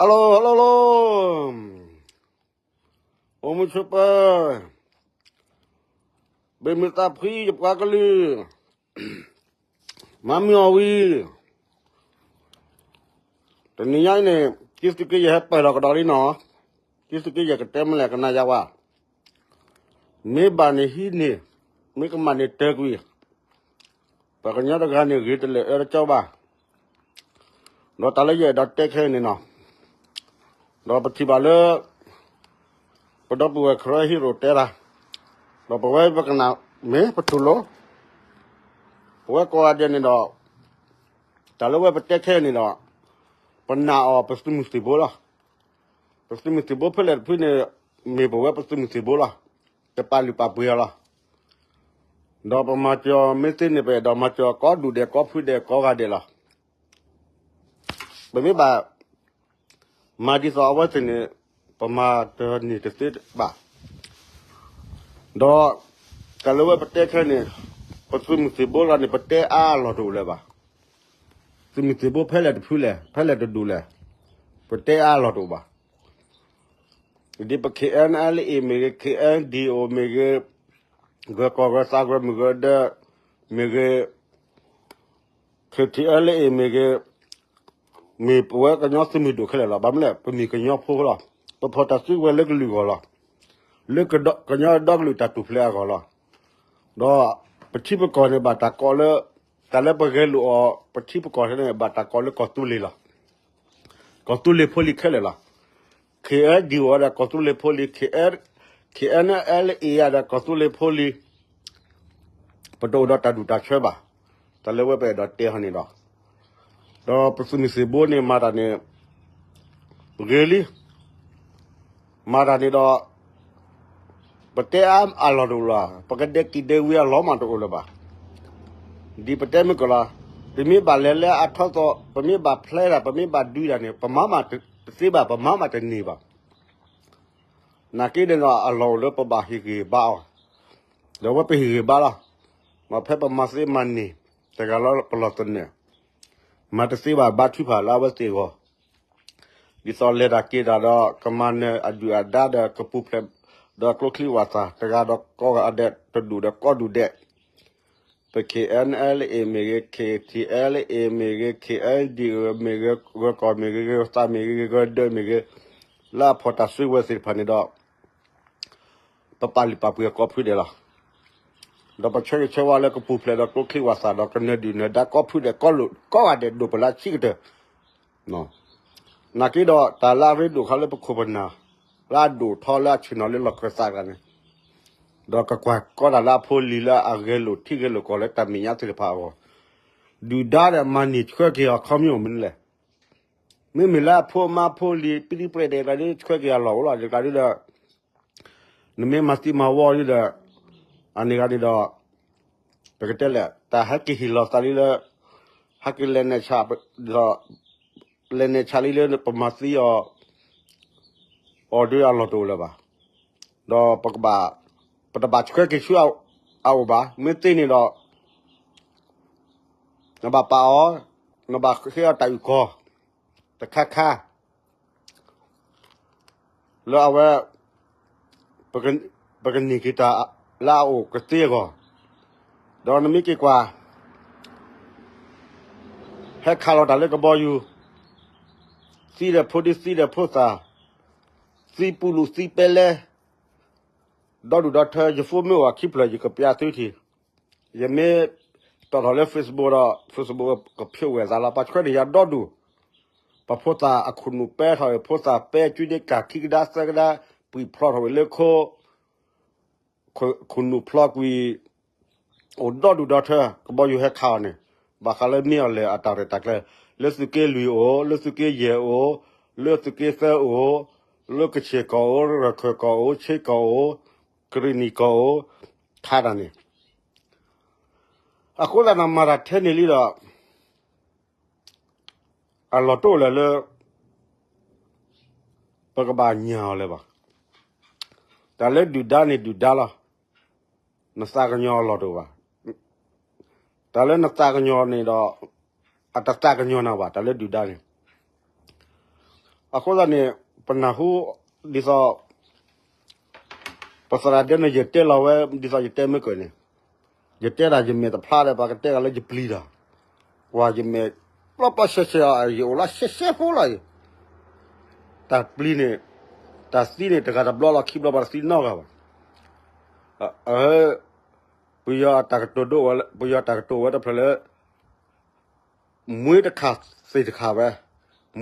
Hello hello hello, အိၣ်မုာ်ဆိးပၢၤ, ဘၣ်မုာ်သးဖှံယပှၤကလုာ်, မၤမုာ်အီၤဝံၤ, တနံၤညါအံၤန့ၣ် က့ၤသုးက့ယဲၢ်ဟဲပၢၢ်လီၤကဒီးလံနီၤ, က့ၤသုးက့ယဲၢ်ကတဲမလဲၣ်ကနၣ်ယါဝဲ, မ့ၢ်ဘၣ်န့ၣ်ဟံးန့ၢ်, မ့ၢ်ကမၣ်န့ၣ်တၢၢ်ကွံာ်, ပှၤကညီတဂၤန့ၣ်ဂ့ၤတလၢာ်အၢတကၠီဘၣ် ဒီးတၢ်လၢယအဲၣ်ဒိးတဲခဲအံၤန့ၣ်နီၤ, ဒီးပထံၣ်ဘၣ်လၢ ပဒီပုၢ်ဝဲၢ် Karen Hero တဲတၢ်, ဒီးပဝဲပကနၣ်မ့ၢ်ပတူၢ်လိာ်, ပဝဲကိးဂၤဒဲးန့ၣ်ဒီး, တၢ်လၢဝဲပတဲခဲအံၤန့ၣ်ဒီး, ပနာ်အီၤပသုးမုၢ်သံၣ်ဘိလီၤ. ပသုးမုၢ်သံၣ်ဘိဖဲလဲၣ်တဖုန့ၣ်, မ့ၢ်ပဝဲပသုးမုၢ်သံၣ်ဘိလီၤ. တပာ်လုၢ်ပာ်ပှ့ၤအီၤလီၤ. ဒီးပမၤစၢၤမ့ၢ်သ့န့ၣ် ပအဲၣ်ဒိးမၤစၢၤကိးဒူၣ်ဒဲး ကိးဖုဒဲး ကိးဂၤဒဲးလီၤ. ပမ့ၢ်ဘၣ် မၤဒ်သိးအဝဲသ့ၣ်န့ၣ်, ပမၤတန့ၢ်တသ့ဘၣ်. ဒီးတၢ်လၢဝဲပတဲခဲန့ၣ်, ပသုးမုၢ်သံၣ်ဘိလီၤန့ၣ် ပတဲအါအလီၢ်တအိၣ်လၢၤဘၣ်. သုးမုၢ်သံၣ်ဘိဖဲလဲၣ်တဖုလဲၣ် ဖဲလဲၣ်တဒူၣ်လဲၣ်, ပတဲအါအလီၢ်တအိၣ်ဘၣ်. ဒ်ပ K N L A မ့ၢ်ဂ့ၤ, K N D O မ့ၢ်ဂ့ၤ, ဂၢၤကီၢ်ဂၢၤသးဂၢၤမုၢ်ဂၢၤဒၢးမ့ၢ်ဂ့ၤ, K T L A မ့ၢ်ဂ့ၤ, မ့ၢ်ပဝဲကညီသုးမုၢ်ဒိၣ်ခဲလၢာ်လီၤ. ဘၣ်မနုၤလဲၣ်, ပမ့ၢ်ကညီဖိလီၤ. ပဖီၣ်တၢ်စုကဝဲၤလၢကလုာ်အဂီၢ်လီၤ. လၢကညီဒီကလုာ်တၢ်ထူၣ်ဖျဲးအဂီၢ်လီၤ. ဒီးပထံပကီၢ်န့ၣ်ဘၣ်တၢ်ကိးလၢ, တၢ်လၢပဂဲၤလိာ်အီၤ ပထံပကီၢ်န့ၣ် ဘၣ်တၢ်ကိးလၢကီၢ်သူလ့ၤလီၤ. ကီၢ်သူလ့ၤဖိလံၤခဲလၢာ်လီၤ. K N D O ဒီးကီၢ်သူလ့ၤဖိလံၤ, K N L A ဒီးကီၢ်သူလ့ၤဖိလံၤ, ပတအိၣ်ဒီးတၢ်ဒူၣ်တၢ်ဆၢဘၣ်. တၢ်လၢဝဲပအဲၣ်ဒိးတဲဟီန့ၣ်ဒီး, ဒီးပသုးမုၢ်သံၣ်ဘိန့ၣ်မၤတၢ်န့ၣ်, ပဂ့ၤလံ, မၤတၢ်န့ၣ်ဒီး, ပတဲအါအလီၢ်တအိၣ်လၢၤ, ပကဒဲးကံၣ်ဒဲးဝံၤအလီၢ်မးတအိၣ်လၢၤဘၣ်. ဒ်ပတဲမုၢ်ကီၢ်လီၤ, ပမ့ၢ်ဘၣ်လဲၤလၢအထီသီ, ပမ့ၢ်ဘၣ်ဖျဲတၢ်, ပမ့ၢ်ဘၣ်ဒုးတၢ်န့ၣ် ပမၤမးတသ့ဘၣ်, ပမၤမးတန့ၢ်ဘၣ်. နာ်က့ဒီး အလီၢ်အိၣ်လၢပဘၣ်ဟ့ၣ်ဂံၢ်ဘါအီၤ, ဒီးဝဲပဟ့ၣ်ဂံၢ်ဘါလီၤ. မ့ၢ်ဖဲပမၤသ့မၤန့ၢ်, တဂၤလၢပလီၢ်သနၢၣ်, မၤတသ့ဘၣ်ဘါထုကဖၣ်လၢအဝဲသ့ၣ်အဂီၢ်, ဒ်သိးလဲၤတၢ်က့ၤတၢ်ဒီး ကမၤနၢၤအဒုၣ်အဒါဒီးကပူၤဖျဲး, ဒီးကျိချံဝၣ်သၣ် တဂၤဒီးကိးဂၤဒဲး တဒူၣ်ဒီးကိးဒူၣ်ဒဲး, ပ K N L A မ့ၢ်ဂ့ၤ, K T L A မ့ၢ်ဂ့ၤ, K N D O မ့ၢ်ဂ့ၤ, ဂၢၤကီၢ်မ့ၢ်ဂ့ၤ, ဂၢၤသးမ့ၢ်ဂ့ၤ, ဂၢၤဒၢးမ့ၢ်ဂ့ၤ, လၢအဖီၣ်တၢ်စုကဝဲၤသ့ၣ်တဖၣ်န့ၣ်ဒီး ပပာ်လုၢ်ပာ်ပှ့ၤအကိးဖုဒဲးလီၤ. ဒီးပဆၢဂ့ၤဆၢဝါလၢကပူၤဖျဲးဒီးကျိချံဝၣ်သၣ်ဒီးကနၢၤဒုၣ်နၢၤဒါကိးဖုဒဲး ကိးဂၤဒဲးဒိၣ်ပလၢဆံးကတၢၢ်. နာ်က့ဒီးတၢ်လၢအရ့ဒိၣ်ခါလၢပခိၣ်ပနၢ်, လၢအဒိၣ်ထီလၢအဆ့ၣ်နီၤလၢလီၢ်ခၢၣ်သးတဂၤန့ၣ်, ဒီးကကွၢ်ကီတၢ်လၢအဖိလံၤလၢအဂဲၤလိာ်ထံဂဲၤလိာ်ကီၢ်လၢတၢ်မဲာ်ညါသ့ၣ်တဖၣ်အဂီၢ်, ဒုၣ်ဒါဒီးမၤန့ၢ်ဆှၢက့ၤအီၤခီမ့ၢ်အိၣ်မနုၤလဲၣ်. မ့မ့ၢ်လၢအဖိမါဖိလံၤ ပံတံပှဲၤဒဲးတဂၤဒ်ဆှၢက့ၤအလီၢ်အိၣ်လီၤ တဂၤဒ်ဒီး နမ့ၢ်မၤသံမၤဝီဒ်ဒီး အန့ၣ်ဂၤန့ၣ်ဒီး ပကတဲလဲၣ် တၢ်ဟဲက့ၤဟ့ၣ်လီၤသးလံလၢ ဟဲက့ၤလဲၤနဲၣ်ဆၣ်ဒီး လဲၤနဲၣ်ဆၣ်လံလၢပမၤသံအီၤ အီၤဒ်အလီၢ်တအိၣ်လၢၤဘၣ်. ဒီးပကဘၣ် ပတဘၣ်ဆှၢက့ၤဆူအအိၣ်ဘၣ်. မ့ၢ်သ့န့ၣ်ဒီး နဘၣ်ပာ်အီၤ, နဘၣ်ဟ့ၣ်အီၤတၢ်အုၣ်ကီၤ တခါခါ လၢအဝဲ ပကန့ၢ်က့ၤတၢ်လၢအအိၣ်ကသ့အဂီၢ်, ဒီးနမ့ၢ်က့ၤကွၢ် ဟဲခးလီၤတၢ်လၢကဘီယူၤ, သံဒီးဖိဒံသံဒီးဖိသၣ်, သံပူလူးသံပဲလဲ, ဒီဒူၣ်ဒီထၢ ယဖိမ့ၢ်အိၣ်အခံဖျၢၣ် ယကပျးသုထံၣ်, ယမ့ၢ်တီၣ်ထီၣ်လၢ Facebook ဒီး Facebook ကဖျိးဝဲသးလီၤ. ပှၤဆှၢန့ၢ်ယၤဒီဒူၣ်, ပဖိသၣ်အခိၣ်နူာ်ပဲထီၣ်ဝဲ, ဖိသၣ်ပဲ ကၠူဒ့ကၢ် ခံကဒါသၢကဒါ ပှံာ်ဖျိးထီၣ်ဝဲလၢခိ ခိၣ်နူာ်ဖျိးကွံာ် အိၣ်ဒီဒူၣ်ဒီထၢ ကဘီယူၤဟဲခးအီၤန့ၣ်, ဘၣ်ဃးလၢမ့ၢ်အီၤလဲၣ်အတၢ်ရဲၣ်တၢ်ကျဲၤ, လၢသုးက့လွံၢ်အိၣ်, လၢသုးက့ယဲၢ်အိၣ်, လၢသုးက့သၢအိၣ်, လၢကဆ့ၣ်ကီၢ်အိၣ်, ရခၢၣ်ကီၢ်အိၣ်, ခ့ကီၢ်အိၣ်, ကရံၣ်နံၣ်ကီၢ်အိၣ်, ခးတၢ်န့ၣ်, အဃိသတးနမၤတၢ်ထဲန့ၣ်လံဒီး အလီၢ်တအိၣ်လၢၤလၢ ပကဘၣ်ညၣ်အီၤလၢၤဘၣ်. တၢ်လၢဒုၣ်ဒါန့ၣ် ဒုၣ်ဒါလီၤ. နသးကညီၤအလီၢ်တအိၣ်ဘၣ်. တၢ်လၢနသးကညီၤန့ၣ်ဒီး အတသးကညီၤနၤဘၣ်, တၢ်လၢဒုၣ်ဒါန့ၣ်. အဃိသတးန့ၣ် ပနၢ်ဟူ ဒ်သိး ပသရၣ်ဒဲန့ၣ် ယတဲလီၤဝဲ ဒ်သိးယတဲမ့ၢ်ကၢၢ်န့ၣ်, ယတဲဒၣ်ယမဲာ်တဖျါဒီး ပှၤကတဲဂၤလၢယပျံၤတၢ်, ကွၢ်ယမဲာ် ပျီပျီရှဲရှဲအီၤ ယအိၣ်လၢရှဲရှဲဖိလီၤအံၤ, တၢ်ပျံၤန့ၣ် တၢ်သံန့ၣ် တဂၤတဘျီလီၤ ခံဘျီပှၤတသံနီတဂၤဘၣ်. ပယီၤတၢ်ကတိၤဒိဝဲ ပယီၤတၢ်ကတိၤဝဲတဖျၢၣ်လၢ မြွေတခါသေတခါပဲ,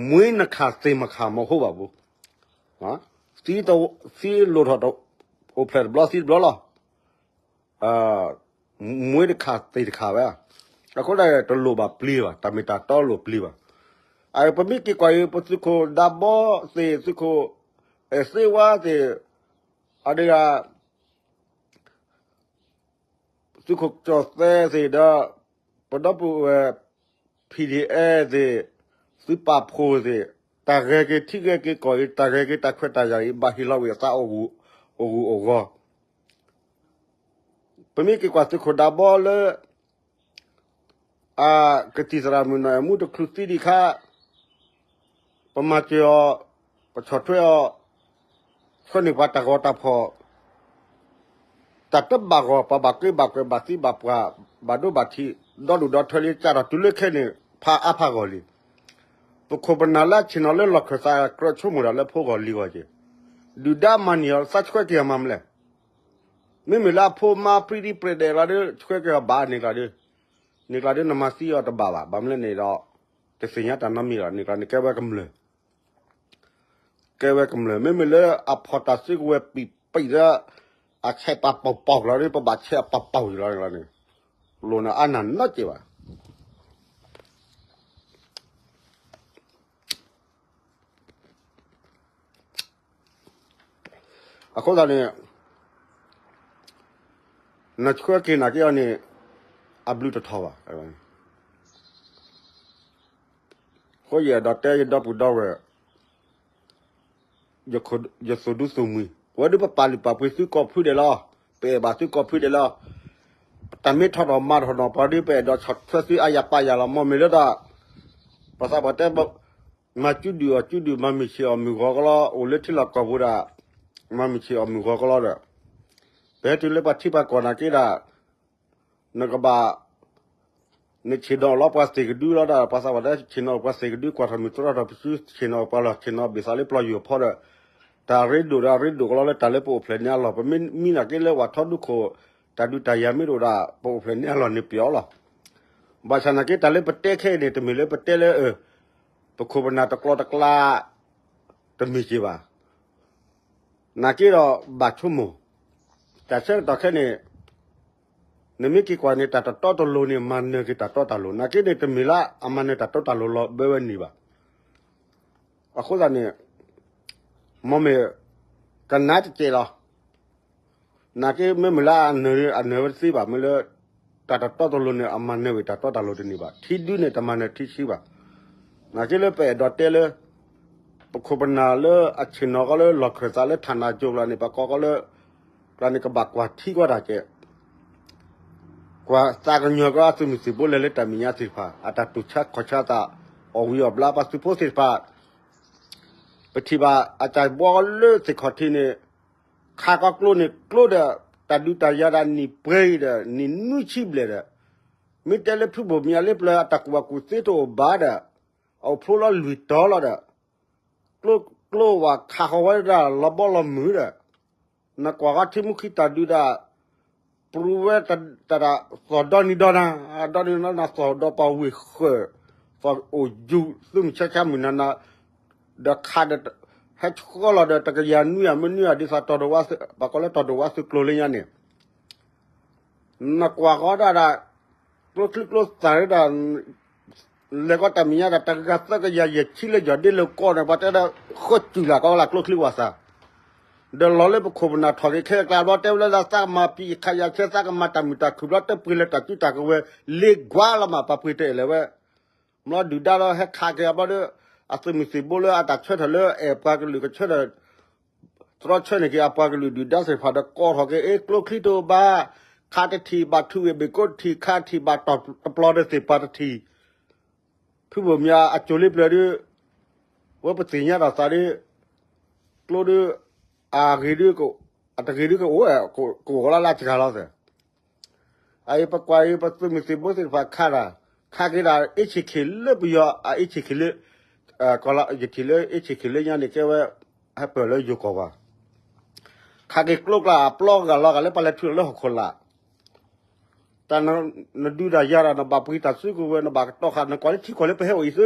မြွေနှစ်ခါသေနှစ်ခါမဟုတ်ပါဘူး. သံတ သံလိၣ်ထီၣ်တ အိၣ်ဖျဲၣ်တဘျီသံတဘျီလီၤ. မြွေတစ်ခါသေတစ်ခါပဲ. အဃိဒၣ်တလိၣ်ဘၣ်ပျံၤဘၣ်, တၢ်မ့ၢ်တၢ်တီလိၣ်ပျံၤဘၣ်. အပမ့ၢ်က့ၤကွၢ်အံၤ ပသုးခိၣ်ဒါဘီသ့ၣ် သုးခိၣ်အဲၣ်သ့ဝါသ့ၣ်, အဒိ သုးခိၣ်ကၠီၣ်သဲသ့ၣ်ဒီး ပဒီပုၢ်ဝဲၢ် P D F သ့ၣ်, သုးပာ်ဖှိၣ်သ့ၣ်, တၢ်ဂဲၤက့ၤထံဂဲၤက့ၤကီၢ်အံၤ, တၢ်ဂဲၤက့ၤတၢ်ခွဲးတၢ်ယာ်အံၤ ဘၣ်ဟ့ၣ်လီၤဝံၤအသးအိၣ်ဂူာ်အိၣ်ဂီၢ်. ပမ့ၢ်က့ၤကွၢ်သုးခိၣ်ဒါဘီလၢ အကသံၣ်သရၣ်မုၣ်နီၢ်အဲၣ်မူတချုးသံဒံးခါ, ပမၤစၢၤအီၤ, ပဆီၣ်ထွဲအီၤ, ဆှၢန့ၢ်ပှၤတၢ်ဂီၤတၢ်ဖီၣ်, တၢ်တဘၣ်ဂီၢ် ပှၤဘၣ်က့ဘၣ်ကွဲး ဘၣ်သံဘၣ်ပှၢ် ဘၣ်ဒိဘၣ်ထံး ဒီဒူၣ်ဒီထၢလံ ကးထီၣ်တုၤလၢခဲန့ၣ် ဖးအါဖးဂီၢ်လံ. ပခိၣ်ပနၢ်လၢအဆ့ၣ်နီၤလၢလီၢ်ခၢၣ်သး ကြၢးဆိကမိၣ်တၢ်လၢဖိဂီၢ်လံၤဂီၢ်က့ၤ, ဒုၣ်ဒါမၤန့ၢ်အီၤ သးဆှၢက့ၤအီၤမၤမလဲၣ်. မ့မ့ၢ်လၢအဖိမါပြံဒံပြံဒဲးလီၤဒီး ဆှၢက့ၤအီၤဘၣ်န့ၣ်ကျါဒီး, န့ၣ်ကျါဒီးနမၤသံအီၤတဘၣ်ဘၣ်. ဘၣ်မနုၤလဲၣ်န့ၣ်ဒီး တသ့ၣ်ညါတၢ်နီတမံၤလီၤ. န့ၣ်ကျါန့ၣ်ကဲဝဲကမျၢၢ် ကဲဝဲကမျၢၢ် မ့မ့ၢ်လၢအဖီၣ်တၢ်စုကဝဲၤပံာ်ပံာ်လၢ အဆဲးပာ်ပီၢ်ပီၢ်လီၤဒီး ပဘၣ်ဆဲးအပာ်ပီၢ်လီၤန့ၣ်, လိၣ်န့ၣ်အါနၢ်နီတက့ၢ်ဘၣ်. အဃိသတးန့ၣ် နဆှၢက့ၤနာ်က့ၤအီၤန့ၣ် အဘျုးတထီၣ်ဘၣ်. အဃိယအဲၣ်ဒိးတဲယဒီပုၢ်ဒီဝဲၢ် ယသူၣ်ဒူသးမုာ်, ဝဲဒုးပပာ်လုၢ်ပာ်ပှ့ၤသုကိးဖုဒဲးလီၤ. ပအဲၣ်ဘၣ်သုကိးဖုဒဲးလီၤ. တၢ်မ့ၢ်ထီၣ်ထီၣ်မၤထီၣ်ထီၣ်ပှၤဒုး ပအဲၣ်ဒိးဆီၣ်ထွဲသုအါယၤပာ်ယၤလီၤ. မ့မ့ၢ်လၢဒီး ပှၤသးပှၢ်တဲ မၤကၠူဒုၣ်အီၣ်ကၠူဒုၣ် မၤမုၢ်ဆ့ၣ်အီၣ်မုၢ်ဂီၤကလီ အိၣ်လၢထံလီၢ်ကီၢ်ပူၤဒၣ် မၤမုၢ်ဆ့ၣ်အီၣ်မုၢ်ဂီၤကလီဒီး ပဟဲတုၤလၢပှၤထံပှၤကီၢ်နာ်က့ဒၣ် နကဘၣ် နဆ့ၣ်နီၤလီၤပှၤသ့ၣ်ကဒုလီၤဒီး ပှၤသးပှၢ်တဲဆ့ၣ်နီၤပှၤသ့ၣ်ကဒု ကွၢ်ထီၣ်မုၢ်တြီထီၣ်ပစု ဆ့ၣ်နီၤပှၤလီၢ် ဆ့ၣ်နီၤဘ့ၣ်သးလၢပျီယိာ်ဖီဒီး တၢ်ရ့ဒိၣ်ဒီးရ့ဒိၣ်ကလီလၢတၢ်လၢပအိၣ်ဖျဲၣ်န့ၢ်အလီၢ် ပမ့ၢ်မံနာ်က့လၢဝၣ်ထီဒူခိၣ် တၢ်ဒုးတၢ်ယၤမ့ၢ်တအိၣ်ဒၣ် ပအိၣ်ဖျဲၣ်န့ၢ်အလီၢ်န့ၣ်ပျီလီၤ. ဘၣ်ဆၣ်နာ်က့တၢ်လၢပတဲခဲအံၤန့ၣ် တမ့ၢ်လၢပတဲလၢ ပခိၣ်ပနၢ်တကျီတကျါ တမ့ၢ်က့ၤဘၣ်. နာ်က့ဒီးဘၣ်ဆိကမိၣ် တၢ်ဆၢကတီၢ်ခဲန့ၣ် နမ့ၢ်က့ၤကွၢ်န့ၣ် တၢ်တတီတလိၤန့ၣ် မၤနၢၤက့ၤတၢ်တီတၢ်လိၤ နာ်က့န့ၣ် တမ့ၢ်လၢအမၤနၢၤတၢ်တီတၢ်လိၤလီၤဘၢဝဲန့ၣ်ဘၣ်. အဃိသတးန့ၣ် မ့မ့ၢ် ကနၣ်တကဲးလီၤ. နာ်က့မ့မ့ၢ်လၢအနၢၤဝဲတသ့ဘၣ် မ့ၢ်လၢ တၢ်တတီတလိၤန့ၣ် အမၤနၢၤဝဲတၢ်တီတၢ်လိၤတန့ၢ်ဘၣ် ထံဒုန့ၣ် တမၤနၢၤထံဆှံဘၣ်. နာ်က့လၢပအဲၣ်ဒိးတဲလၢ ပခိၣ်ပနၢ်လၢအဆ့ၣ်နီၤကီးလၢလီၢ်ခၢၣ်သးလၢထးနးကၠိကျါန့ၣ် ပကိးကီးလၢ ကျါန့ၣ်ကဘၣ်ကွၢ်ထံကီးတၢ်ကဲး ကွၢ်သးကညီၤကီးအသုးမုၢ်သံၣ်ဘိလဲၤလၢတၢ်မဲာ်ညါသ့ၣ်တဖၣ် အတၢ်တူၢ်ဆါခီၣ်ဆါသး အီၣ်ဝံၤအီၣ်ဘျါပှၤသုးဖိသ့ၣ်တဖၣ် ပထံၣ်ဘၣ်အတၢ်ဘှီလၢသ့ၣ်ခီၣ်ထံးန့ၣ် ခးကီးကျိန့ၣ် ကျိဒီး တၢ်ဒုးတၢ်ယၤဒၣ်နံၣ်ပှဲၤအံၤဒီး နံၣ်နွံဆံဘျဲၣ်ဒီး မ့ၢ်တဲလၢဖုဘိၣ်မံၤအလ့ပျၢၤအတၢ်ကူၣ်ဘၣ်ကူၣ်သ့တအိၣ်ဘၣ်ဒီး အအိၣ်ဖျိလီၤလွံၢ်တီၤလီၤဒီး ကျိ ကျိဝဲခးဃီၤဝဲဒၣ်လီၤဘီလီၤမုၢ်ဒီး နကွၢ်ဃီထံမူခံတၢ်ဒုးဒၣ် ပရူဝဲတၢ်ဒၣ်သီၣ်ဒီနံၤဒီနၤ ဒီနံၤဒီနၤသီၣ်ဒီပှၤဝ့ၢ်ဃၢၤ သီၣ်အိၣ်ယူၤ သုးမုၢ်ဆါဆါမုၢ်နၤနၤ ဒီးခးဒီး ဟဲဆှီလီၤဒီးတကယၤနွံဂၤမ့ၢ်နွံဂၤဒ်သိးတီၢ်ဒိၣ်ဝါသုး ပှၤကိးလၢတီၢ်ဒိၣ်ဝါသုးကျိၤလၢညါန့ၣ် နကွၢ်ဃီဒၣ်ဒၣ် ကျိချံကျိသၣ်ဒၣ် လဲၤကီးတၢ်မဲာ်ညါဒၣ် တကယၤသၢကယၤယဲၢ်ဆံလၢယီၢ်ဒ့လၢကီၢ်န့ၣ် ပှၤတဲဒၣ် ဃၢစူၢ်လၢ်ကီးလၢကျိချံဝၣ်သၣ် ဒီးလီၤလၢပခိၣ်ပနၢ်ထီၣ်က့ၤခဲအကျါဘျီ တဲဝဲလၢသးကမၤပံာ်ခးယၤဆဲ သးကမၤတၢ်မုာ်တၢ်ခုၣ်ဘျီ တပှ့ၤလၢတၢ်စုတၢ်ကဝဲၤ လ့ကွၢ်လီၤမး ပှၤပှ့ၤတအဲၣ်လၢၤဝဲ ဘျီဒုၣ်ဒါလီၤဟဲခးက့ၤအဘျီဒီး အသုးမုၢ်သံၣ်ဘိလၢအတၢ်ဆၢထၢၣ်လၢအဲၣ်ပှၤကလုာ်ကဆၢထၢၣ် တြီဆၢန့ၢ်က့ၤအပှၤကလုာ်ဒုၣ်ဒါသ့ၣ်တဖၣ်ဒီးကိးထီၣ်က့ၤ အ့ ကျိချံတအိၣ်ဘၣ် ခးတထံၣ်ဘၣ် ထုးဝံၤဘ့ၣ်ကိးတထံၣ် ခးတထံၣ်ဘၣ်တီၢ်တပျီဒီးသ့ၣ်ပှၤတထံၣ် ဖုဘိၣ်မံၤအစိၤလ့ပျၢၤဒုး ဝဲပသ့ၣ်ညါဒီးသးဒ် ကျိဒ် အဂ့ၤဒ် အတဂ့ၤဒ်ကအိၣ် ကအိၣ်လၢ်လၢ်စှၤလီၤသ့ၣ်. အအံၤပကွၢ်အံၤ ပသုးမုၢ်သံၣ်ဘိသ့ၣ်တဖၣ်ခးတၢ် ခးက့ၤဒၣ် အ့ၣ်ဆံးခ့လၢပယီၤ အအ့ၣ်ဆံးခ့လၢ ကီၢ်လၢ ယထံၣ်လၢအ့ၣ်ဆံးခ့လၢညါန့ၣ် ကဲဝဲ ဟဲပၢၢ်လၢယိၤကီၢ်ပှၤ ခးက့ၤကျိကျါအပျီဂာ်လီၤဂာ်လၢပှၤလဲၤထုးလီၤလၢဟီၣ်ခိၣ်လာ် တၢ်နဒုးတၢ်ယၤဒီး နဘၣ်ပှ့ၤတၢ်စုကဝဲၤ နဘၣ်ကတီၤဃာ် နကွၢ်လၢထံကီၢ်လၢပဟဲအိၣ်အံၤသု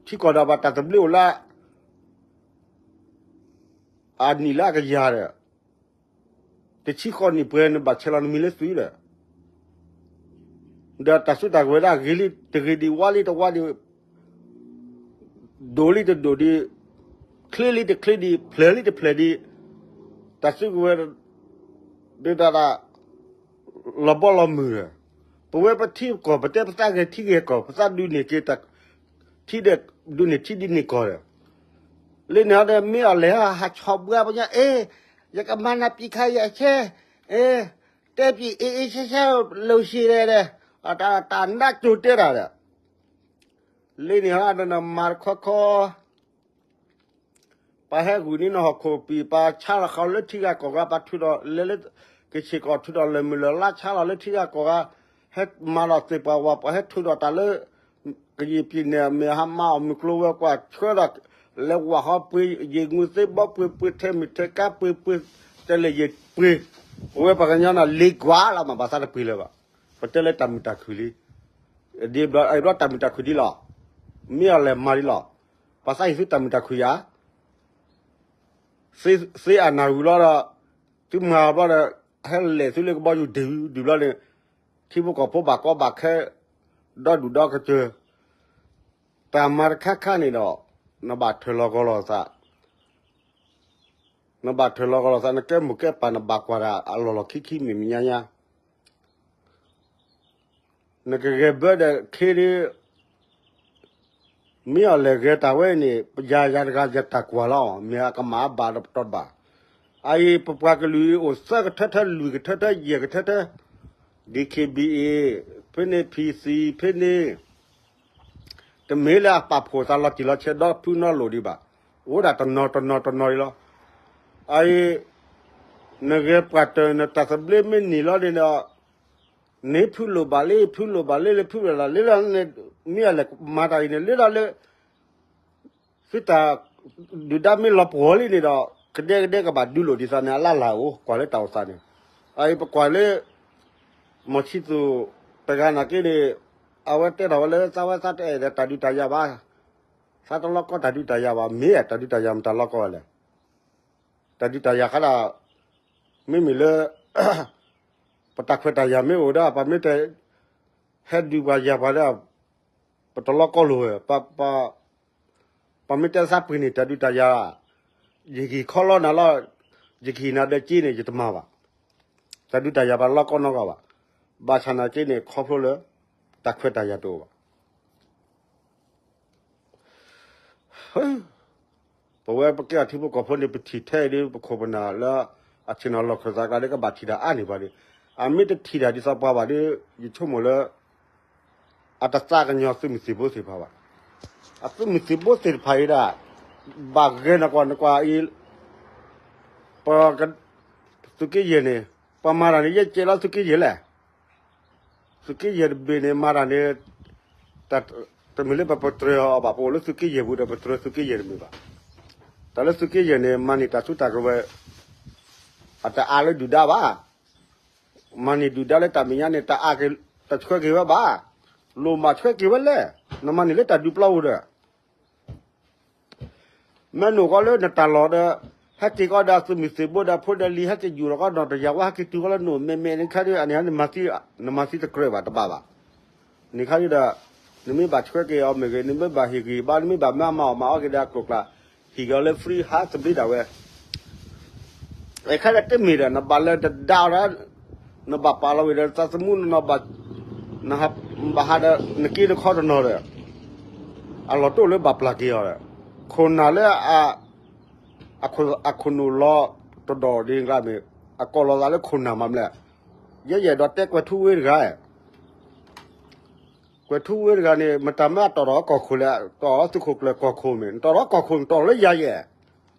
ထံကီၢ်ဒီးဘၣ်တၢ်သဘျ့အိၣ်လၢ အနံၣ်လၢအကယၤဒီး တဆံဃိးနံၣ်ပှဲၤ နဘၣ်ဆဲးလီၤနမံၤလၢသုဒီး ဒီးတၢ်စုတၢ်ကဝဲၤဒၣ်ဂ့ၤလံတဂ့ၤဒံး ဝါလံတဝါဒံး ဒိၣ်လံတဒိၣ်ဒံး ချ့လံတချ့ဒံး ဖျဲးလံတဖျဲးဒံး တၢ်စုကဝဲၤ ဒုးတၢ်ဒၣ် လီၤဘီလီၤမုၢ်ဒီး ပဝဲပထံပကီၢ် ပတဲပသးဂဲၤထံဂဲၤကီၢ် ပသးဒုးန့ၢ်က့ၤ ထံဒီး ဒုးန့ၢ်ထံဒုးန့ၢ်ကီၢ်ဒီး လၢန့ၣ်ဟီဒီး မ့ၢ်အီၤလဲၤဟးဆီၣ်ဘှါပညါ အ့ ယကမၤနၤပံာ်ခါယၤဆဲ အ့ တဲပံာ်အ့အ့ဆဲဆဲ လိာ်ဆံးလဲၣ်ဒီး တၢ်နးကၠိတဲတၢ်ဒီး လၢန့ၣ်ဟီဒီးနမၤတခီခီ ပှၤဟဲဂုာ်န့ၢ်နဟီၣ်ခိၣ်ပံာ် ပှၤဆါလီၤဃာ်လၢထံဂၤကီၢ်ဂၤ ပှၤထုးဒီးလဲၤလၢ ကဆ့ၣ်ကီၢ်ထုးဒီးလၢမုၢ်လၢ်လါဆါလီၤလၢထံဂၤကီၢ်ဂၤ ဟဲမၤလီၤသ့ၣ်ပှၤဝၤ ပှၤဟဲထုးဒီးတၢ်လၢ ကယံာ်ပံာ်န့ၣ် မ့ၢ်ဟးမၤအီၣ်မုၢ်ကျိၤဝဲၤကွာ်ဆှၢဒီး လဲၤဝးဃီပှ့ၤ ယံာ်ငုာ်သ့ဘီပှ့ၤ ပှ့ၤထဲမုၢ်ထဲကါပှ့ၤ ပှ့ၤတဲလဲၣ်ယံာ်ပှ့ၤ ပဝဲပှၤကညီန့ၣ် လ့ကွၢ်လီၤမး ပှၤသးတပှ့ၤလၢၤဘၣ် ပတဲလၢတၢ်မုာ်တၢ်ခုၣ်လံ ဒ်ဘျီတၢ်မုာ်တၢ်ခုၣ်ဒ်လီၤ မ့ၢ်အီၤလဲၤမၤဒ်လီၤ ပှၤသးဟ့ၣ်သုတၢ်မုာ်တၢ်ခုၣ်ယၤ သ့အနၢ်ဝံၤလီၤဒီး သုမၤဘျီဒီး ဟဲလဲၤသုလၢကဘီယူၤဒုးဒုးဘျီန့ၣ် ထံဖိကီၢ်ဖိဘၣ်ကီဘၣ်ခဲ ဒီဒူၣ်ဒီကစၢၢ် တၢ်မၤတခါခါန့ၣ်ဒီး နဘၣ်ထၢၣ်လီၤကီၤလီၤသး နဘၣ်ထၢၣ်လီၤကီၤလီၤသး နကဲမိၢ်ကဲပၢ် နဘၣ်ကွၢ်တၢ်အလီၢ်လီၢ်ခံခံမံၤမံၤညါညါ နကဂဲၤဘၢဒီးခ့ဒ် မ့ၢ်အီၤလဲၤဂဲၤတၢ်ဝဲန့ၣ် ပယၤယၤတဂၤယတၢ်ကွၢ်လီၤ မ့ၢ်အကမၣ်အဘၣ်ဒီးပတီၢ်တဘၣ်. အအံၤပပှၤကလုာ်အံၤအိၣ်သၢကထၢထၢ လွံၢ်ကထၢထၢ ယဲၢ်ကထၢထၢ DKBA ဖဲန့ၣ် PC ဖဲန့ၣ် တမ့ၢ်လၢအပာ်ဖှိၣ်သးလီၤတံၢ်လီၤဆဲးဒီဖုနီၢ်လိာ်ဒံးဘၣ်. အိၣ်ဒၣ်တနီၤတနီၤတနီၤဒံးလီၤ. အအံၤ နဂဲၤပှၤတၢၢ် နတၢ်သဘျ့မ့ၢ်န့ၢ်လီၤန့ၣ်ဒီး န့ၢ်ဖုလိာ်ဘၣ်လံ ဖုလိာ်ဘၣ်လံ လၢဖုလိာ်လၢ်လံလီၤန့ၣ် မ့ၢ်အလဲၤမၤတၢ်အံၤန့ၣ် လၢလီၤလၢ သုတၢ်ဒုၣ်ဒါမ့ၢ်လီၤပှီၢ်လံန့ၣ်ဒီး ကဒဲကဒဲကဘၣ်ဒုးလိာ်ဒံးသးန့ၣ် အလၢ်လၢ်အိၣ် ကွၢ်လၢတၢ်အိၣ်သးန့ၣ်. အအံၤပကွၢ်လၢ မီၢ်ဆံသူးတဂၤနာ်က့န့ၣ် အဝဲတဲထီၣ်ဝဲလၢသးဝဲသးတအဲၣ်ဒီးတၢ်ဒုးတၢ်ယၤဘၣ်. သးတလီကီတၢ်ဒုးတၢ်ယၤဘၣ် မ့ၢ်တၢ်ဒုးတၢ်ယၤမတၤလီကီဝဲလဲၣ်. တၢ်ဒုးတၢ်ယၤခါဒၣ် မ့မ့ၢ်လၢ ပတၢ်ခွဲးတၢ်ယာ်မ့ၢ်အိၣ်ဒီး ပှၤမ့ၢ်တ ဟဲဒုးပှၤယၤပှၤဒီး ပတလီကီလိာ်ဝဲ ပှၤမ့ၢ်တဲသးပှ့ၤန့ၣ် တၢ်ဒုးတၢ်ယၤ ယကဟံၣ်ခီလီနၤလီၤ ယကဟံၣ်နၤဒီးက့န့ၣ် ယတမၤဘၣ်. တၢ်ဒုးတၢ်ယၤပှၤလီကီနီတဂၤဘၣ်. ဘၣ်ဆၣ်နာ်က့န့ၣ် ခီဖျိလၢ တၢ်ခွဲးတၢ်ယာ်တအိၣ်ဘၣ်. ပဝဲပကဲအထံဖိကီၢ်ဖိန့ၣ် ပထံၣ်ထဲအံၤဒီး ပခိၣ်ပနၢ်လၢ အဆ့ၣ်နီၤလီၢ်ခၢၣ်သးကျါဒီး ကဘၣ်ထံၣ်တၢ်အါန့ၢ်ပှၤဒီး အမ့ၢ်တထံၣ်တၢ်ဒ်သိးပှၤဘၣ်ဒီး ယဆိကမိၣ်လၢ အတသးကညီၤသုးမုၢ်သံၣ်ဘိသ့ၣ်တဖၣ်ဘၣ်. အသုးမုၢ်သံၣ်ဘိသ့ၣ်တဖၣ်အံၤဒၣ် ဘၣ်ဂဲၤနကွၢ်နကွၢ်အံၤ ပ သုးက့ယဲၢ်န့ၣ် ပှၤမၤတၢ်န့ၣ် ယဲၢ်ကဲလီၤသုးက့ယဲၢ်လဲၣ်. သုးက့ယဲၢ်တဘ့ၣ်န့ၣ် မၤတၢ်န့ၣ် တမ့ၢ်လၢပပတြၢၤအီၤဘၣ် ပအိၣ်လၢသုးက့ယဲၢ်ပူၤဒီး ပတြၢၤသုးက့ယဲၢ်တမ့ၢ်ဘၣ်. တၢ်လၢသုးက့ယဲၢ်န့ၣ် မၤန့ၢ်တၢ်စုတၢ်ကဝဲၤ အတအါလၢဒုၣ်ဒါဘၣ်. မၤန့ၢ်ဒုၣ်ဒါလၢတၢ်မဲာ်ညါန့ၣ် တအါက့ၤ တဆှၢက့ၤဝဲဘၣ်. လိၣ်မးဆှၢက့ၤဝဲလဲၣ်. နမၤန့ၢ်လၢတၢ်ဒုးပျီပူၤဒီး မ့ၢ်နအိၣ်ကီးလၢနတၢ်လီၢ်ဒီး ဟဲက့ၤကီးဒီးသုးမုၢ်သံၣ်ဘိဒီးဖိဒီးလံၤ ဟဲက့ၤယူၤလီၤကီးနီၢ်တယၤဝဲ ဟဲက့ၤတုၤကီးလၢနအိၣ်မဲာ်မဲာ်န့ၣ်ခါဒီး အန့ၣ်နမၤသံတကြၢးဘၣ်တဘၣ်ဘၣ်. န့ၣ်ခါဒီး နမ့ၢ်ဘၣ်ဆှၢက့ၤအီၤမ့ၢ်ဂ့ၤ နမ့ၢ်ဘၣ်ဟ့ၣ်ဂံၢ်ဘါ နမ့ၢ်ဘၣ်မၤအီၣ်မၤအီၣ်က့ၤဒီးအကျိၤကျါ ဟံၣ်က့ၤအီၤလၢ free ဟးသဘျ့ဒၣ်ဝဲ အခါဒီးတမ့ၢ်ဒီး နဘၣ်လဲၤတဒါအီၤဒီး နဘၣ်ပာ်လီၤဝံၤဒီးသးသမူ နဘၣ်ဟးဒီး နက့နခီတနီၤဒီး အလီၢ်တအိၣ်လၢဘၣ်ပျၢ်က့ၤအီၤဒီး ခိၣ်နၢ်လၢ အခိၣ်နူာ်လီၤတဒီၣ်ဒ်န့ၣ်ကျါမ့ၢ် အကိးလီၤသးလၢခိၣ်နၢ်မးမလဲၣ်. ယဲယအဲၣ်ဒိးတဲကွဲးထူဝ့တဂၤ အ ကွဲၤထူဝ့တဂၤန့ၣ် မတၤမ့ၢ်အတီၣ်ထီၣ်ကီၢ်ခိၣ်လဲၣ်, တီၣ်ထီၣ်သုးခိၣ်ကျၢၢ်ကီၢ်ခိၣ်မ့ၢ်, နတီၣ်ထီၣ်ကီၢ်ခိၣ် နတီၣ်လၢယၤယဲၢ်,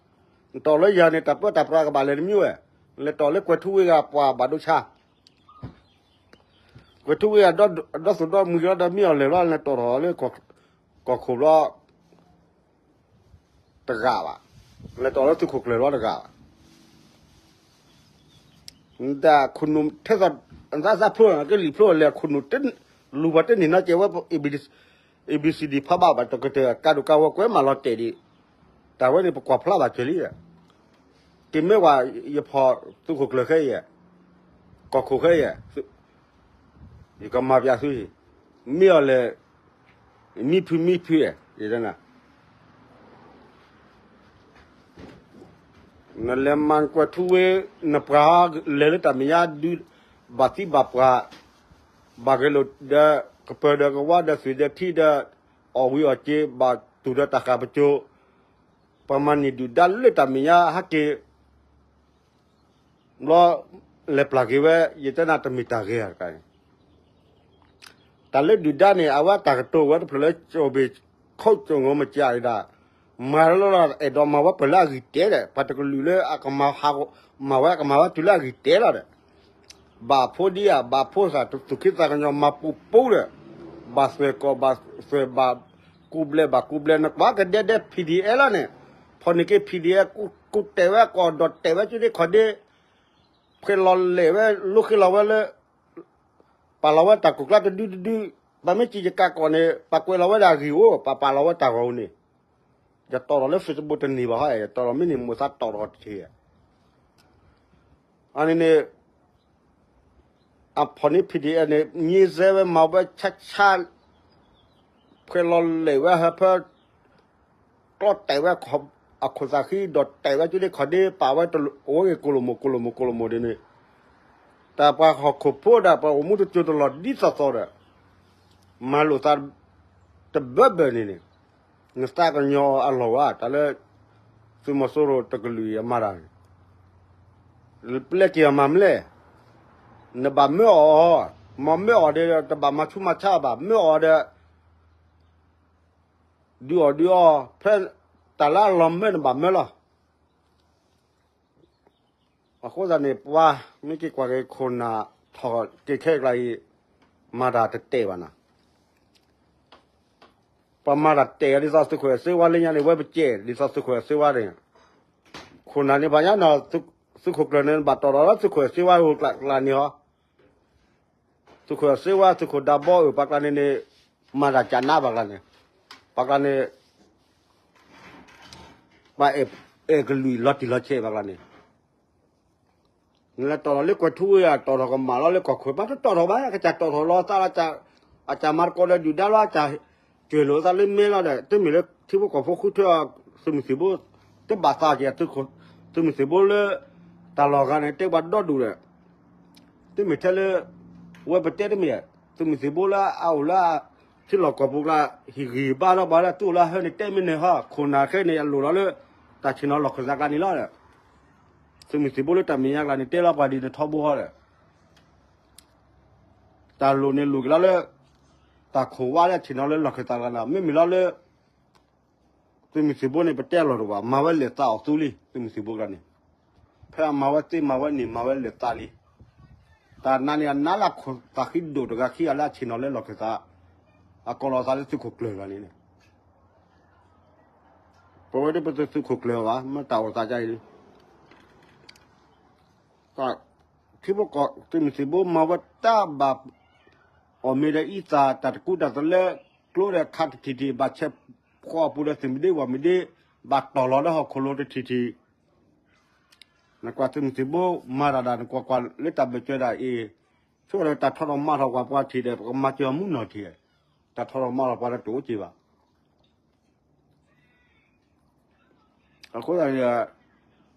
နတီၣ်လၢယၤန့ၣ် တၢ်ပၢတၢ်ပြးကဘၣ်လဲၤတမံၤဝဲ, လဲၤတီၣ်လၢကွဲၤထူဝ့ဂၤပှၤဘၣ်ဒိဆါ, ကွဲၤထူဝ့ဂၤ ဒီသူၣ်ဒီမုၢ်ကလီဒီးမ့ၢ်အီၤလဲၤလီၤ လဲၤတီၣ်ထီၣ်လၢ ကီၢ်ခိၣ်ဘျီ တဂၤဘၣ်, လဲၤတီၣ်လၢသုးခိၣ်ကျၢၢ်လီၤတဂၤဘၣ်. တၢ်ခိၣ်နူာ်ထဲသိး သးသးဖျိကလံၣ်ဖျိလဲၤခိၣ်နူာ် လူၤပှၤတန့ၢ်နီတကဲဝဲ A B C D ဖးဘၣ်ဘၣ်တကတၢၢ် ကးဒိၣ်ကးဝီၤကွဲမးလီၤတဲာ်ဒံး, တၢ်ဝဲန့ၣ် ပကွၢ်ဖျါဘၣ်စၢၤလံ, က့ၤမ့ၢ်ဝဲယဖီၣ်သုးခိၣ်ကျၢၢ်ခဲအံၤ, ကီၢ်ခိၣ်ခဲအံၤ, ယကမၤပျးသု, မ့ၢ်အီၤလဲၤ, မံဖုမံဖု, နလဲၤမၤကွဲၤထူဝ့ နပှၤလဲၤလၢတၢ်မဲာ်ညါဒုး, ဘၣ်သံဘၣ်ပှၢ်, ဘၣ်ဂဲၤလိာ်ဒီး ကပၢၤဒီးကဝါဒီးသွံၣ်ဒီးထံဒီး, အီၣ်ဝံၤအီၣ်က့ၤ ဘၣ်တူၢ်ဒီးတၢ်ဃာ်ပစိၤ, ပှၤမၤန့ၢ်ဒုၣ်ဒါလၢတၢ်မဲာ်ညါဟဲက့ၤ ဘျီ လဲၤပျၢ်က့ၤဝဲ ယတဲနၤတမ့ၢ်တၢ်ဂ့ၤဧါတခါန့ၣ်, တၢ်လၢဒုၣ်ဒါန့ၣ် အဝဲတၢ်ကတိၤဝဲတဖျၢၣ်လၢ ကၠိဘ့ၣ်ခိၣ်ကၠိငိမကၠးဒၣ်, မၤလီၤလီၤ အဲၣ်ဒိးမၤဝဲပှဲၤလၢအဂံၢ်တဲဒီး ပှၤတကလုာ်လၢအကမၤဟးဂီၤ မၤဝဲကမၤဝဲတုၤလၢအဂံၢ်တဲလီၤဒီး ဘၣ်ဖိဒံဧါ ဘၣ်ဖိသၣ်သူၣ်က့သးကညီၤမၤပူၤပူၤဒီး, ဘၣ်သွဲၣ်ကီၢ်ဘၣ်သွဲၣ်ဘၣ်ကူဘျဲဘၣ်ကူဘျဲ နကွၢ်ကဒဲဒဲ P D F လီၤန့ၣ်, ဖီၣ်န့ၢ်က့ၤ P D F ကူတဲာ်ဝဲကီၢ်ဒီးတဲာ်ဝဲက့ၤဒ့ခီၣ်ဒ့, ဖှဲးလီၤလဲာ်ဝဲ လိဃ့လီၤဝဲလၢ ပာ်လီၤဝဲတၢ်ကိၢ်ကျါတဒုတဒု, ပမ့ၢ်စံးယကးကီၢ်န့ၣ် ပာ်ကွဲးလီၤဝဲဒၣ်အဂ့ၢ်အိၣ် ပာ်ပာ်လီၤဝဲတၢ်ဂီၤန့ၣ်, ယတီၣ်ထီၣ်လၢ Facebook တန့ၢ်ဘၣ်ဟီ, ယတီၣ်ထီၣ်မ့ၢ်န့ၣ် မိၢ်သးတီၣ်ထီၣ်တထံၣ်, အန့ၣ်န့ၣ် အဖီၣ်န့ၢ် P D F န့ၣ် ညံစဲဝဲမၤဝဲဆါဆါ, ဖှဲးလီၤလဲာ်ဝဲဟၢဖၢ ကျီတဲာ်ဝဲ အခိၣ်သးဃံဒီးတဲာ်ဝဲက့ၤဒ့ခီၣ်ဒ့ ပာ်ဝဲတအိၣ်ဝဲဂ့ၤ ကိၣ်လိာ်မိၢ် ကိၣ်လိာ်မိၢ် ကိၣ်လိာ်မိၢ်ဒ်န့ၣ်, တၢ်ပှၤဟီၣ်ခိၣ်ဖိဒီးပှၤအိၣ်မူတစိၤတလီၢ်ဒ်သိးသိးဒီး မၤလိာ်သး တဘၢဘၢန့ၣ်န့ၣ်, နသးကညီၤအလီၢ်ဝဲ တၢ်လၢ သုးမီၤစိရိၤတကလုာ်အံၤအမၤတၢ်န့ၣ်, ပျဲက့ၤအမၤမလဲၣ်, နဘၣ်မၢအီၤ, မ့ၢ်မၢအီၤဒီး တဘၣ်မၤဆူးမၤဆါဘၣ်, မၢအီၤဒီး ဒုးအီၣ်ဒုးအီ, ဖဲတၢ်လၢအလီၤမၢနဘၣ်မၢလီၤ. အဃိသတးန့ၣ် ပှၤမ့ၢ်က့ၤကွၢ်က့ၤခိၣ်နၢ်ထီၣ်က့ၤခဲအကျါအံၤ, မၤတၢ်တတဲာ်ဘၣ်နၤ, ပှၤမၤတၢ်တဲာ်ဒ်သိးသုးခိၣ်စ့ဝါလၢညါန့ၣ် ဝဲပကဲ ဒ်သိးသုးခိၣ်စ့ဝါန့ၣ်, ခိၣ်နၢ်န့ၣ် ပှၤညါနီၤ, သုးခိၣ်ကျၢၢ်န့ၣ် ဘၣ်တီၣ်ထီၣ်လၢသုးခိၣ်စ့ဝါအကျါန့ၣ်ဟီ, သုးခိၣ်စ့ဝါ သုးခိၣ်ဒးဘီအၢၣ် ပှၤကျါန့ၣ်န့ၣ်, မၤတၢ်ကနါပှၤကျါန့ၣ်, ပှၤကျါန့ၣ် ပှၤအဲၣ်ကလုာ်လီၤတံၢ်လီၤဆဲးဘၣ်ကျါန့ၣ်, နလဲၤတီၣ်ထီၣ်လၢကွဲၤထူဝ့ဧါ, တီၣ်ထီၣ်ကမၣ်လီၤလၢကီၢ်ခိၣ်, မ့ၢ်တတီၣ်ထီၣ်ဘၣ် ကစၢ်တီၣ်ထီၣ်လီၤသးလီၤ, အစၢ်မၤသကိးဒီးဒုၣ်ဒါလီၤ, အစၢ်စၢၤလိာ်သးလၢမဲလီၤဒီး တမ့ၢ်လၢထံဖိကီၢ်ဖိဃုထၢအီၤ, သုးမုၢ်သံၣ်ဘိ တဘၣ်သးက့ၤ, သုးမုၢ်သံၣ်ဘိလၢ တၢ်လီၢ်ဂၤန့ၣ် တဲပှၤဒီဒူၣ်ဒီး တမ့ၢ်ထဲလၢ ဝဲပတဲတမ့ၢ်, သုးမုၢ်သံၣ်ဘိလၢအအိၣ်လၢ ထံလီၢ်ကီၢ်ပူၤကျါ ဟ့ၣ်ဂံၢ်ဘါထီၣ်ပှၤလၢသူၣ်လၢဟၢန့ၣ် တဲမ့ၢ်န့ၣ်ဟီ, ခိၣ်နၢ်ခဲန့ၣ် အလိၣ်လီၤလၢ တၢ်ဆ့ၣ်နီၤလီၢ်ခၢၣ်သးကျါန့ၣ်လီၤဒီး သုးမုၢ်သံၣ်ဘိလၢတၢ်မဲာ်ညါကျါန့ၣ် တဲလီၤပှၤဒ်န့ၣ်ထီဘိဟီဒီး တၢ်လိၣ်န့ၣ်လိၣ်က့ၤလီၤလၢ တၢ်ခိၣ်ဝါလၢအဆ့ၣ်နီၤလၢလီၢ်ခၢၣ်သးကျါန့ၣ် မ့မ့ၢ်လီၤလၢ သုးမုၢ်သံၣ်ဘိန့ၣ် ပတဲအလီၢ်တအိၣ်ဘၣ်, မၤဝဲလဲၤသးအီၤသူလံ သုးမုၢ်သံၣ်ဘိကျါန့ၣ်, ဖဲအမၤဝဲသ့မၤဝဲန့ၣ် မၤဝဲလဲၤသးလံ, တၢ်နါန့ၣ် အနါလၢခိၣ်သးဃံဒိၣ်တဂၤခံဂၤလၢအဆ့ၣ်နီၤလၢလီၢ်ခၢၣ်သး, အကိးလီၤသးလၢသုးခိၣ်ကျၢၢ်ဂၤန့ၣ် ပဝဲဒၣ်ပသုးခိၣ်ကျၢၢ်ဘၣ် မ့ၢ်တၢ်အိၣ်သးဒ်အံၤ, ထံဖိကီၢ်ဖိ သုးမုၢ်သံၣ်ဘိမၤဝဲတၢ်ဘၣ် အီၣ်မ့ၤဒီးအံသၣ် တၢ်တကူတၢ်သလၢ ကျိဒီးခးတထံၣ်ထံၣ် ဘၣ်ဆဲးဖှီၣ်အပူၤဒီးသုးမုၢ်ဒ့ဝဲၢ်မုၢ်ဒ့ ဘၣ်တီၢ်လီၤဒီးဟီၣ်ခိၣ်လိၤတထံၣ်ထံၣ်, နကွၢ်သုးမုၢ်သံၣ်ဘိမၤတၢ်ဒၣ် နကွၢ်ကွၢ်လၢတၢ်ဘၢၣ်စၢၤဒၣ်အံၤ, ဆိဒီးတၢ်ထီၣ်ထီၣ်မၤထီၣ်ကွၢ်ပှၤထံၣ်ဒီး ပကမၤစၢၤအီၤမုၢ်နီၢ်ထံၣ်, တၢ်ထီၣ်ထီၣ်မၤထီၣ်ပှၤဒီးတအိၣ်က့ၤဘၣ်. အဃိသတးန့ၣ်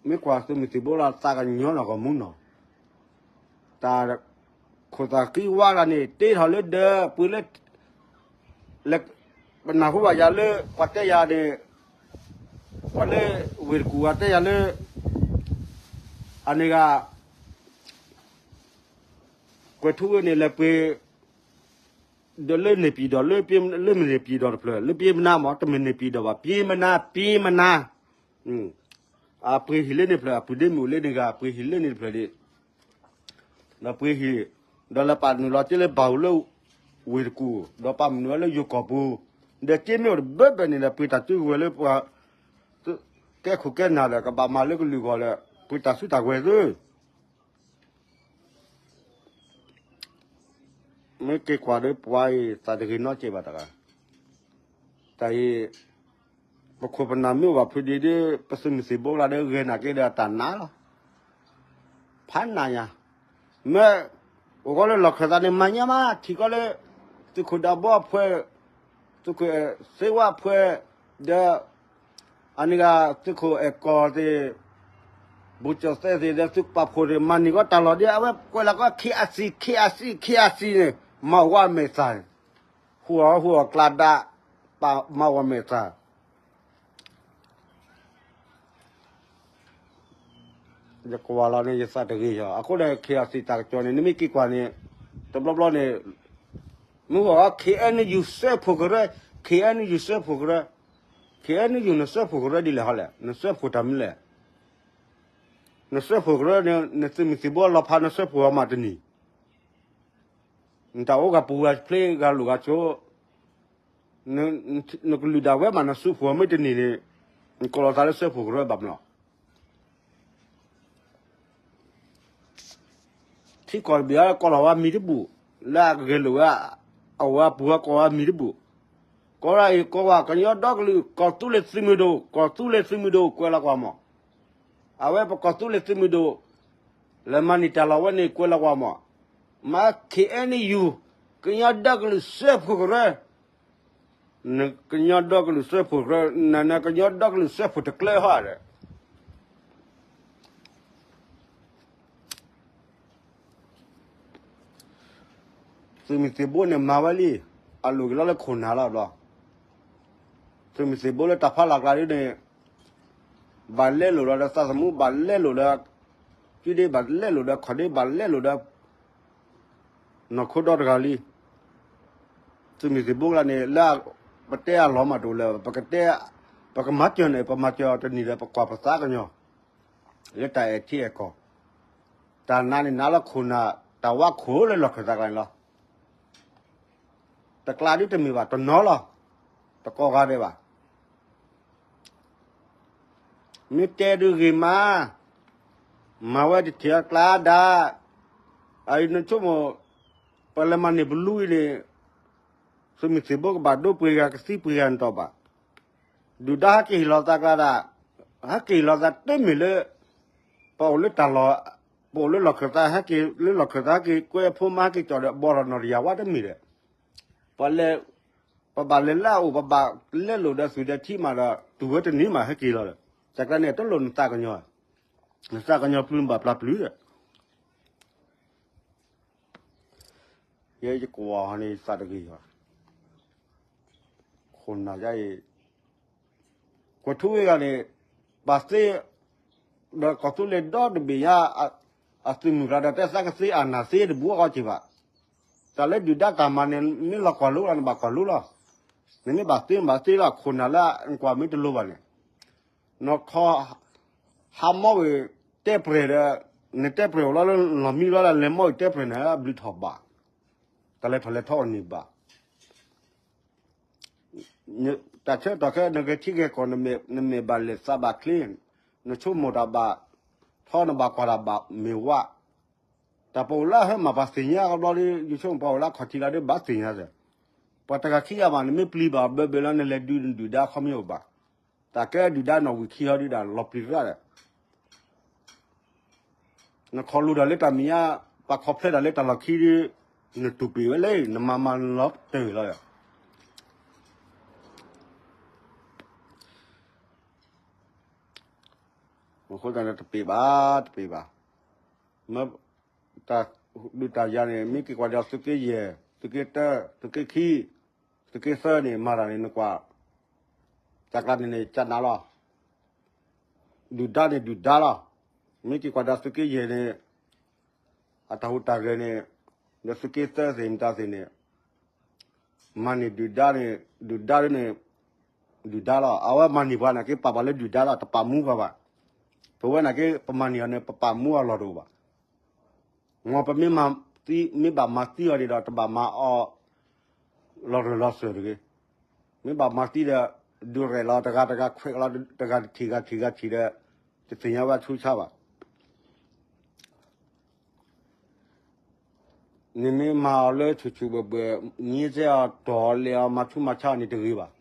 မ့ၢ်ကွၢ်သုးမုၢ်သံၣ်ဘိလၢသးကညီၤနီၢ်ကီၢ်မူနီၢ်, တၢ်ခိၣ်သးဃံဝါဂၤန့ၣ် တ့ထီၣ်လၢဒၢးပှ့ၤလၢ ပနၢ်ဟူဘၣ်ယၤလၢ ပှၤတဲယၤန့ၣ် ပှၤလၢဝ့ၢ်တကူၣ်ဂၤတဲယၤလၢ အန့ၣ်ဂၤ ကွဲၤထူဝ့န့ၣ် လဲၤပှ့ၤ ဒီးလၢန့ၣ်ပံၤဒီး လၢမ့ၢ်န့ၣ်ပံၤဒီးတဖျၢၣ် လၢပျ့မနါမး တမ့ၢ်န့ၣ်ပံၤဒီးဘၣ် ပျ့မနါ ပျ့မနါ အပှ့ၤဟံၣ်လၢန့ၣ်တဖျၢၣ် အပုၢ်ဒ့မုၣ်အိၣ်လၢန့ၣ်ဂၤ ပှ့ၤဟံၣ်လၢန့ၣ်တဖျၢၣ်ဒံး ဒီးပှ့ၤဟံၣ် ဒီးလၢပာ်နုာ်လီၤက့လၢဘၣ်အူလၢ ဝ့ၢ်တကူၣ် ဒီးပာ်မနုၤဝဲလၢယိၤကီၢ်ပူၤ ဒီးက့မ့ၢ်အိၣ်တဘၢဘၢန့ၣ်ဒီး ပှ့ၤတၢ်စုကဝဲၤလၢပှၤ ကဲခိၣ်ကဲနၢ်ဒီး ကဘၣ်မၤလၢကလုာ်ဂီၢ်ဒီး ပှ့ၤတၢ်စုတၢ်ကဝဲၤသု မ့ၢ်က့ၤကွၢ်ဒီးပှၤအံၤ သးတဂ့ၤနီတစဲးဘၣ်တဂၤ, တၢ်အံၤ ပခိၣ်ပနၢ်မ့ၢ်အိၣ်ဘၣ်ဖုဒံးဒီး ပသုးမုၢ်သံၣ်ဘိကလါဒီးဂဲၤနာ်က့ဒီးတၢ်နါလီၤ. ဖးနးညါ, မ့ၢ် အိၣ်ကီးလၢလီၢ်ခၢၣ်သးန့ၣ် မၤညါမး ထံၣ်ကီးလၢ သုးခိၣ်ဒးဘီအဖှဲး သုးခိၣ်စ့ဝါအဖှဲး ဒီး အန့ၣ်ဂၤ သုးခိၣ်အဲၣ်ကီၢ်သ့ၣ် ဘူးကၠီၣ်သဲးသ့ၣ်ဒီး သုးပာ်ဖှိၣ်သ့ၣ် မၤန့ၢ်ကီးတၢ်လီၢ်ဒီး အဝဲကွဲးလီၤကီး ခ့အစံၣ် ခ့အစံၣ် ခ့အစံၣ်န့ၣ် မၤဝဲအမဲာ်သၣ်န့ၣ် ဟူးအီၤဟူးအီၤကျါဒါ ပာ်မၤဝဲအမဲာ်သၣ် ယကွၢ်လီၤန့ၣ် ယသးတဂ့ၤယီၤ. အဃိဒီး ခ့အစံၣ်တၢ်ကစီၣ်န့ၣ် နမ့ၢ်က့ၤကွၢ်န့ၣ် တဘျီဘျီန့ၣ် မ့ၢ်ဝဲ ခ့အဲၣ်ယူၣ်စၢဖှိၣ်ကရၢ, ခ့အဲၣ်ယူၣ်စၢဖှိၣ်ကရၢ, ခ့အဲၣ်ယူၣ်နစၢဖှိၣ်ကရၢဒ်လဲၣ်ဟီလဲၣ်, နစၢဖှိၣ်တၢ်မနုၤလဲၣ်, နစၢဖှိၣ်ကရၢန့ၣ် နသုးမုၢ်သံၣ်ဘိလီၤဖး နစၢဖှိၣ်အီၤမးတနံၤ နတၢ်အိၣ်ဂၤပူၤဂၤဖျ့ဂၤလိာ်ဂၤဆိ, နကလုာ်ဒၣ်ဝဲမး နစၢဖှိၣ်အီၤမ့ၢ်တနံၤန့ၣ် နကိးလီၤသးလၢစၢဖှိၣ်ကရၢဘၣ်မနုၤလဲၣ်. ထံကီၢ်တဘ့ၣ်အံၤ ကိးလီၤဝဲမံၤတဘူၣ်, လၢအဂဲၤလိာ်ဝဲ အဝဲအပူၤအံၤကိးဝဲမံၤတဘူၣ်, ကိးဒၣ်အံၤကိးဝဲ ကညီဒီကလုာ် ကီၢ်သူလ့ၤသုးမုၢ်ဒိၣ် ကီၢ်သူလ့ၤသုးမုၢ်ဒိၣ် ကွဲးလီၤကွၢ်မး, အဝဲပကီၢ်သူလ့ၤသုးမုၢ်ဒိၣ် လဲၤမၤန့ၢ်တၢ်လီၢ်ဝဲန့ၣ် ကွဲးလီၤကွၢ်မး, မ့ၢ် ခ့အဲၣ်ယူၣ် ကညီဒီကလုာ်စၢဖှိၣ်ကရၢ နကညီဒီကလုာ်စၢဖှိၣ်ကရၢ နကညီဒီကလုာ်စၢဖှိၣ်တကျၢၤဟီဒီး သုးမုၢ်သံၣ်ဘိန့ၣ်မၤဝဲလံ, အလိၣ်က့ၤလီၤလၢခိၣ်နၢ်လီၤဘျီ, သုးမုၢ်သံၣ်ဘိလၢတၢ်ဖးလၢ်ကျါဒ်န့ၣ် ဘၣ်လဲလိာ်ဒီးသးသမူ ဘၣ်လဲလိာ်ဒီး ကုဒ့ ဘၣ်လဲလိာ်ဒီးခီၣ်ဒ့ ဘၣ်လဲလိာ်ဒီး နီၢ်ခိဒီတဂၤလံ. သုးမုၢ်သံၣ်ဘိကျါန့ၣ် လၢပတဲအလီၢ်မးတအိၣ်လၢၤ ပကတဲ ပကမၤစၢၤန့ၣ် ပမၤစၢၤအီၤတနံၤဒီး ပကွၢ်ပသးကညီၤ လၢတၢ်အဲၣ်ထံအဲၣ်ကီၢ် တၢ်နါန့ၣ်နါလၢခိၣ်နၢ် တၢ်ဝါခိၣ်လၢလီၢ်ခၢၣ်သးကျါန့ၣ်လီၤ. တကျါဒ်တမ့ၢ်ဘၣ် တနီၤလီၤ. တကိးဂၤဒဲးဘၣ်. မ့ၢ်တဲဒုးဂ့ၤမး, မၤဝဲတထံၣ်အကျါဒၣ်, အအံၤနဆိကမိၣ်, ပလဲၤမၤန့ၢ်ပလူအံၤန့ၣ်, သုးမုၢ်သံၣ်ဘိကဘၣ်ဒိပှ့ၤဂၤကသံပှ့ၤဂၤနတီၢ်ဘၣ်. ဒုၣ်ဒါဟဲက့ၤဟ့ၣ်လီၤသးကျါဒၣ်, ဟဲက့ၤဟ့ၣ်လီၤသးတမ့ၢ်လၢ ပအိၣ်လၢတၢ်လီၢ်, ပအိၣ်လၢလီၢ်ခၢၣ်သး ဟဲက့ၤလၢလီၢ်ခၢၣ်သး ဟဲက့ၤကွဲဖိမါ ဟဲက့ၤကၠီၣ်ဒီး ဘီထီၣ်နီၢ်တယၢ်ဝါတမ့ၢ်ဒီး, ပှၤလဲၤ ပဘၣ်လဲၤလၢအအိၣ် ပဘၣ်လဲလိာ်ဒီးသုးဒီးထံမးဒီး တုၤဝဲတနံၤမးဟဲက့ၤလီၤဒီး, တၢ်ကျါန့ၣ် တလိၣ်နသးကညီၤ, နသးကညီၤပျုၤနဘၣ်ပျၢ်ပျုၤဒီး ယဲယကွၢ်န့ၣ် ယသးတဂ့ၤဘၣ်. ခိၣ်နၢ်ယါအံၤ ကွၢ်ထူဝ့ဂၤန့ၣ် ပာ်သ့ ဒီးကီၢ်သူလ့ၤဒီတဘ့ၣ်ညါ အသုးမုၢ်ကျါဒီး တဲသးကသ့အနၢ်သ့တဘူးအဂီၢ်က့ၤဘၣ်. တၢ်လၢဒုၣ်ဒါတၢ်မၤန့ၣ် မ့ၢ်လီၤကွၢ်လိလီၤ နဘၣ်ကွၢ်လိလီၤ. နမ့ၢ်ဘၣ်သ့နဘၣ်သ့လီၤ ခိၣ်နၢ်လၢနကွၢ်မ့ၢ်တလိၤဘၣ်န့ၣ် နခီ ဟးမီၢ်ဝံၤတဲပျဲၢ်ဒီး နတဲပျဲၢ်အိၣ်လီၤလၢလီၢ်မံလီၤလၢလဲၤမီၢ်ဝံၤတဲပျဲၢ်န့ၣ် ဘျုးထီၣ်ဘၣ်. တၢ်လဲၤထီၣ်လဲၤထီအိၣ်န့ၣ်ဘၣ်. တၢ်ဆၢကတီၢ်ခဲ နဂဲၤထံဂဲၤကီၢ် နမဲာ်ဘၣ်လဲၣ်သးဘၣ်ချ့, နဆိကမိၣ်တၢ်ဘၣ်ထီ နဘၣ်ကွၢ်တၢ်ဘၣ်မ့ၢ်ဝဲ, တၢ်ပအိၣ်လၢဟဲမၤပှၤသ့ၣ်ညါကဘျီဒီး ယဆိကမိၣ်ပှၤအိၣ်လၢအခီၣ်ထံးလီၤဒီးဘၣ်သ့ၣ်ညါစ့ၢ်, ပှၤတဂၤခံဂၤမး နမ့ၢ်ပျံၤဘၣ်ဘၢဘၢလီၤ နလဲၤဒုးနဒုၣ်ဒါခီမ့ၢ်အိၣ်ဘၣ်, တၢ်ကဲဒုၣ်ဒါနီၣ်ဝံာ်ခံဟီဒုးဒၣ်လီၤပျံၤတၢ်ဒီး နခီၣ်လိၤတၢ်လၢတၢ်မဲာ်ညါ, ပှၤခီဖျိတၢ်လၢတၢ်လီၢ်ခံဒီး နတူၢ်ပ့ၢ်ဝဲလဲၣ် နမၤမၤလီၤတၢၢ်လီၤ. အဃိသတးန့ၣ် တပ့ၤဘၣ် တပ့ၤဘၣ်. မ့ၢ်တၢ်ဒုးတၢ်ယၤန့ၣ် မ့ၢ်က့ၤကွၢ်ဒီးသုးက့ယဲၢ်, သုးက့တၢ, သုးက့ခံ, သုးက့သၢန့ၣ် မၤတၢ်န့ၣ် နကွၢ် တၢ်ကျါန့ၣ်န့ၣ် ကနးလီၤ. ဒုၣ်ဒါန့ၣ်ဒုၣ်ဒါလီၤ. မ့ၢ်က့ၤကွၢ်ဒီးသုးက့ယဲၢ်န့ၣ် အတၢ်ဟူးတၢ်ဂဲၤန့ၣ် ဒီးသုးက့သၢသ့ၣ်မတၤသ့ၣ်န့ၣ် မၤန့ၢ်ဒုၣ်ဒါန့ၣ်, ဒုၣ်ဒါန့ၣ်, ဒုၣ်ဒါလီၤ. အဝဲမၤန့ၢ်ပှၤနာ်က့ ပာ်ပှၤလၢဒုၣ်ဒါလီၤ, တပာ်မူပှၤဘၣ်. ပဝဲနာ်က့ ပမၤန့ၢ်အီၤန့ၣ် ပပာ်မူအီၤလီၢ်တအိၣ်ဘၣ်. မ်ပမ့ၢ်မၤသံ, မ့ၢ်ဘၣ်မၤသံအီၤန့ၣ်ဒီး တဘၣ်မၤအီၤလီၤရၢၢ်လီၤစၢၤတဂ့ၤ. မ့ၢ်ဘၣ်မၤသံဒီး ဒုးရဲၣ်လီၤတဂၤတဂၤ, ခွဲးလီၤတဂၤတထံၣ်ဂၤထံၣ်ဂၤထံၣ်ဒီး တသ့ၣ်ညါဝဲဆူၣ်ဆါဘၣ်. နမ့ၢ်မၤအီၤလၢဆူၣ်ဆူၣ်ဘှဲၣ်ဘှဲၣ်, ငြိစဲအီၤ, တီၢ်အီၤ, လဲၤအီၤ, မၤဆူၣ်မၤဆါအီၤန့ၣ် တဂ့ၤဘၣ်.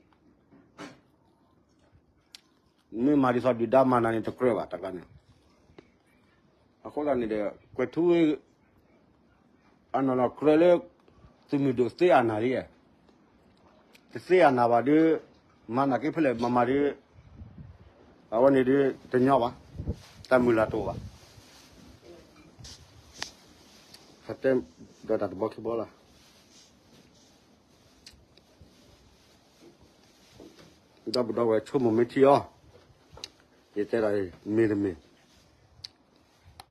မ့ၢ်မၤဒ်သိးဒုၣ်ဒါမၤနၤန့ၣ် တကြၢးဘၣ်တကးန့ၣ်. အဃိသတးန့ၣ်ဒီး ကွဲးထူဝ့ၣ် အနီၢ်နီၢ်ကြၢးလၢ သုးမုၢ်ဒိၣ်သ့အနၢ်လံ. တသ့အနၢ်ဘၣ်ဒီး မၤနာ်က့ဖဲလဲၣ်မၤမၤဒီး အဝဲန့ၣ်ဒီး တညီဘၣ်, တၢ်မုၢ်လၢ်တအိၣ်ဘၣ်. ဟတဲဒီးတၢ်တဘီခံဘီလီၤ. ဒီပုၢ်ဒီဝဲၢ်ဆိကမိၣ်မ့ၢ်ထံအီၤ, ယတဲဒၣ်မ့ၢ်တမ့ၢ်,